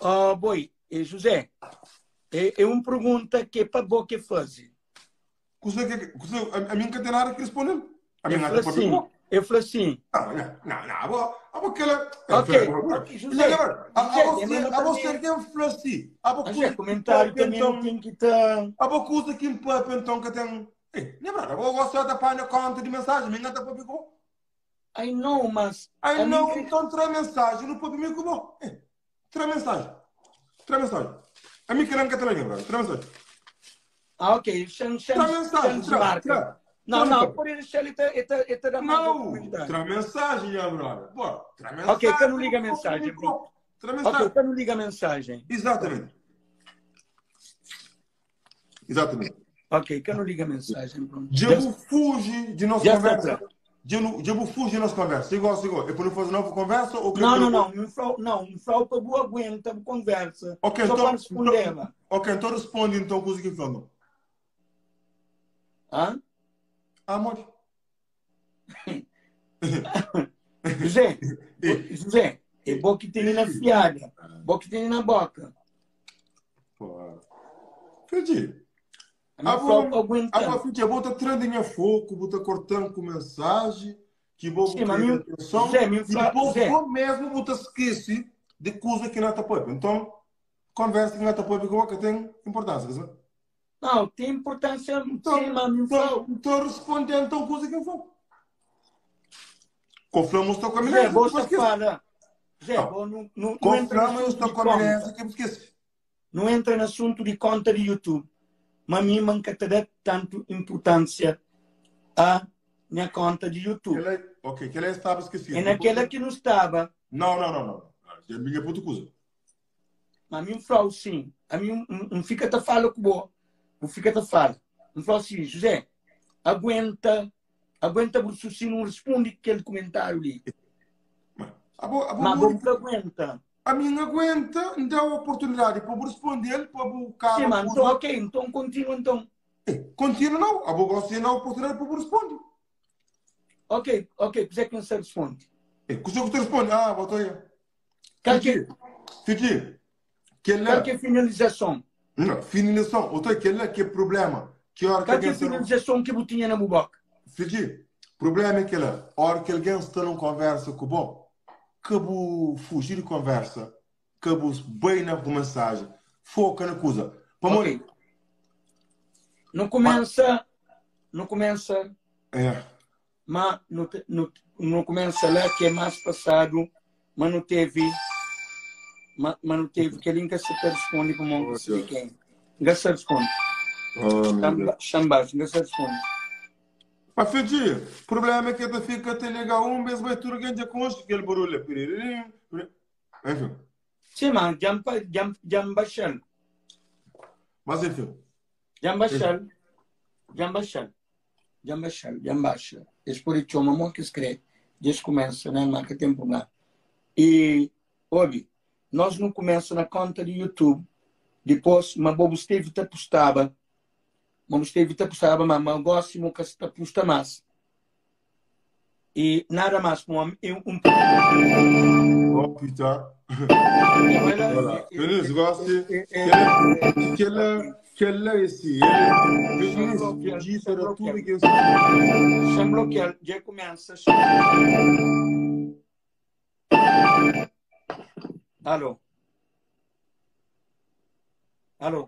Oh, boi, e José, é, é um pergunta que é para bo que faze. Kusa que, kusa, a, a mim nunca tem nada que responder. A mim Eu nada falei para assim, mim. eu falei assim, Não, não, não, não, abo, abo aquela. Ok, ok, José, A, a José, você, lembra a você também- quem falou assim, abo mas coisa é, que comentário papi, também não então, tem que estar. abo coisa que papi, então que tem. Ei, lembra, abo gosta da página conta de mensagem, mim nada papi com. Ai não, mas. Aí a não, mim- então traz mensagem, não papi me com. Ei, traz mensagem. Traz mensagem. A mim que não quer lembrar, traz mensagem. Ah, ok, chama, chama, Traz mensagem, chama traz, marca. traz. Não, Traz não, mensagem. por isso ele está ele tá dando mais Não, comentário. traz mensagem, minha brother. Pô, traz mensagem. Ok, que não liga a mensagem, bro. Traz Ok, mensagem. então não liga a mensagem. Exatamente. Exatamente. Ok, que não liga a mensagem, pronto. Diabo fuge de nossa Já conversa. está. Diabo fuge de nossa conversa. Igual, igual. Eu não fazer nova conversa ou Não, não, não. Um frau, não, um frau para boa aguenta conversa. Ok, Só então, para responder. então, ok, então responde então com o que falou. Hã? Amor. José, José, é bom que tem na fiada, bom que tem na boca. Pô. Fedi. A minha Ah, frau bom. aguenta. Agora, Fedi, bota trending a fogo, bota cortando com mensagem, que vou Sim, mas meu- atenção. José, meu E fra- depois José. vou mesmo bota esquece de coisa que não está pobre. Então, conversa que não está pobre que tem importância, sabe? Não, tem importância, Então, sim, mas minha frau. então, então respondendo então coisa que foi. Conflamos estou com a José, amnésia, você depois esquece. fala. José, Não. vou não, não, não entra no Conflamos assunto estou de com a conta. amnésia que esquece. Não entra no assunto de conta de YouTube. Mas a mim nunca te dá tanto importância à minha conta de YouTube. Ela, ok, que ela estava esquecida. É naquela que não estava. Não, não, não, não. É minha puta coisa. Mas a mim frau sim. A mim um, um fica te fala com boa. Um fica te fala. Um fala assim, José, aguenta, aguenta por se não responde aquele comentário ali. A bo, a bo, Mas bom que aguenta. a minha aguenta, me dá a oportunidade para responder, para buscar. Sim, mas então ok, então continua então. Continua não. A boa gosta de dar a oportunidade para responder. Ok, ok, pois é que não se responde. Que o que te responde? Ah, botou aí. Qual que, Fiji, que qual é que é a finalização? Não, finalização. Outra que é que é problema. Que hora que Qual que é alguém a está num- finalização que eu tinha na boca? Fiji, problema é que lá, hora que alguém está numa conversa com o bom, que bu fugir de conversa, que bu bem na mensagem, foca na coisa. Para Ok. Não começa, não começa, É. mas não, te- não, não começa lá que é mais passado, mas não teve, mas, mas não teve, que ele nunca se te responde como um se quem. Nunca se responde. Oh, Chambas, nunca se responde. Mas Fiji, problema é que tu fica te ligar um mês, vai tudo que já consta aquele barulho. Piriririm, piriririm. Enfim. Sim, mas jampa, jam, jambachal, Mas enfim. jambachal, jambachal, jambachal, jambachal. Esse por isso, mamão que escreve, desde começa, né, mas que tem problema. E, ouve, nós não começa na conta de YouTube, depois, mas bobo esteve te postava, mas esteve te postava, mas mas gosto que se te posta mais. E nada mais, um, um, Oh, putain. Voilà. Beleza, gosto. Que ela, que ela é esse. Ele, Fiji, era tudo que eu Sem bloquear, já começa. Alô? Alô?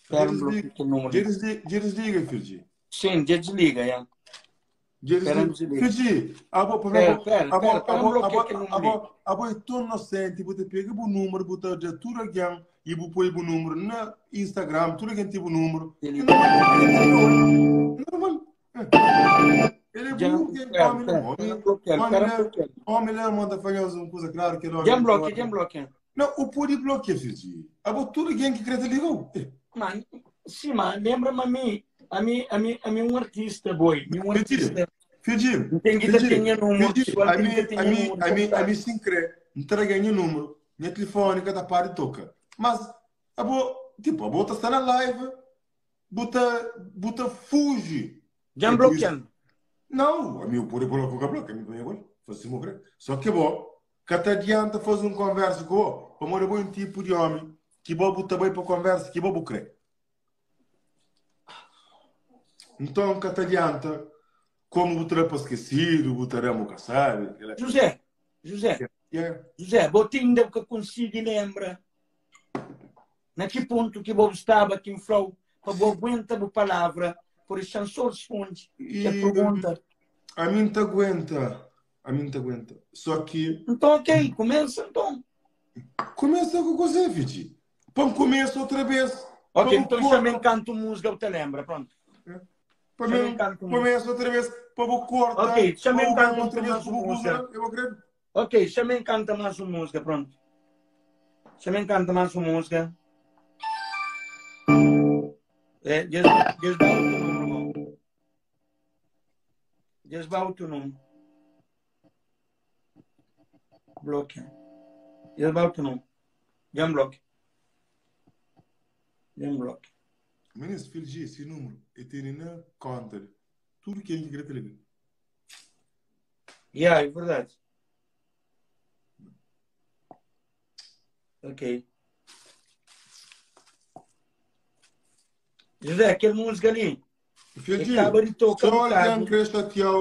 Espera um bloqueio o número. Desliga, Fiji. Sim, já desliga, já. Espera, desliga. Fiji, a boa, Espera, espera, a boa, espera, a espera um boa, a bloqueio boa, aquele a número. boa, a boa, é tão inocente, você pega o número, bota de tudo alguém e você põe o número na Instagram, tudo alguém tem o número. Ele- Normal. Ele é Já, burro, ele espera, come, espera, homem, espera um bloqueio, homem, espera um bloqueio. homem, ele manda fazer uma coisa clara que ele Já bloqueia, já bloqueia. Não, o pode bloquear, Fiji. A boa, tudo alguém que quer te ligou. Mano, sim, mano, lembra-me a mim, a mim, a mim, a mim um artista, boi, um artista. Fiji, Não tem que Fiji, ter número, Fiji, pessoal, a tem mim, que ter a mim, número. a mim, a mim sem querer, entrega nenhum número, minha telefone, cada par e toca. Mas, a boa, tipo, a boa está na live, bota, bota fuge. Já bloqueando. Não, ami eu pode pôr com cabelo, que ami põe igual, faz assim, crer. Só que bom, que te adianta fazer uma conversa com o, para morrer um tipo de homem que bobo também para conversa, que bobo crê. Então, que te adianta, como o para esquecido, o teremo que sabe. José, José, Yeah. José, botinda que consigo lembra. Na que ponto que vou estava aqui em flow, para boa aguenta a palavra, por isso só responde E a pergunta. A mim te aguenta, a mim te aguenta. Só que Então, ok, começa então. começa com você, Fiji. Põe começa outra vez. Ok, Põe então corta. também canto música, eu te lembro, pronto. Para Também mim, canto música. começa outra vez, para o corta. Ok, também para o canto outra vez, mais para o música. eu acredito. Ok, também canta mais uma música, pronto. Também canta mais uma música. É, desba o teu número, irmão. Desba o teu número. Bloque. Desba o teu número. Já bloque. Já bloque. Menino, filho, esse número, eu tenho na conta. Tudo que ele quer ter. Yeah, é verdade. Ok. José, aquele música ali. Filho, Acaba de tocar só um alguém bocado. quer chatear,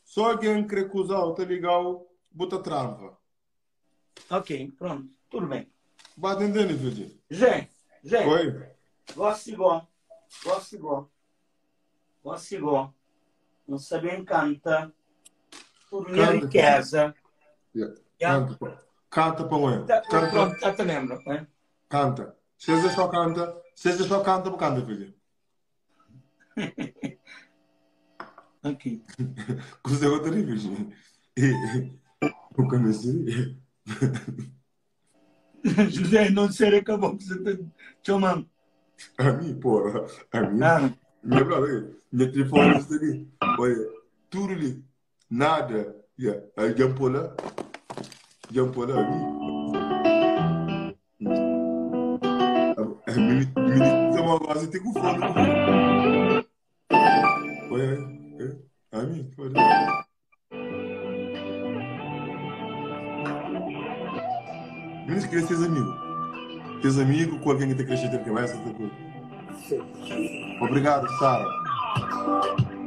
só alguém quer acusar, tá ligado? Bota trava. Ok, pronto. Tudo bem. Bate entendendo, filho. José, José. Oi. Gosto igual. Gosto igual. Gosto igual. Não sabem canta. Por minha Canta. riqueza. Yeah. Yeah. Canta. Canta para mim. Tá, Canta. pronto, já te lembro. Né? Canta. Seja só canta. Seja só canta, canta, filho. Ok. Cos'è che ti riferisci? O comecei. José, não sei acabou que você tá chamando. A mim, porra. A mim. Ah, Minha brother, minha telefone está ali. Olha, tudo ali. Nada. Yeah. Aí jump lá. Jump lá ali. Mini, sama quase tem com fome. Olha, a mim, olha. Menos queria teus amigos. Teus amigos com alguém que te cresce na cabeça. Obrigado, Sara.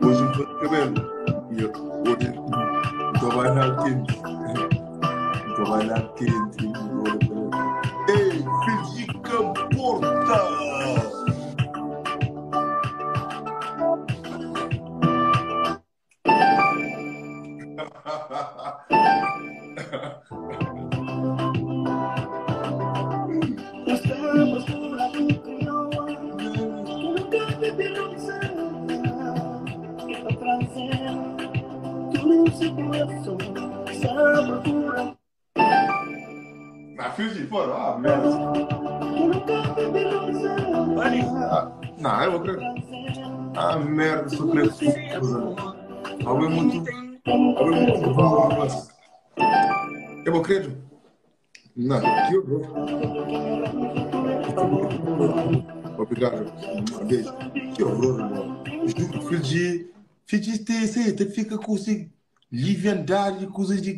Hoje não tô de cabelo. E eu, hoje estou bailar quente. Estou bailar quente. Ei, filho de Camporta! Estamos por aquí, criolla, que nunca me piensa, que pa' francés, tu dulce corazón, esa procura, Na filho de fora, ah, merda. que nunca me piensa, olha. Ah, não, eu vou crer. Ah, merda, sou crer. Alguém muito. Alguém muito bom, mas. Eu vou crer. Não, que horror. Obrigado. Um beijo. Que horror, irmão. Juro, filho de. Filho de te, te fica com esse liviandade, coisas de.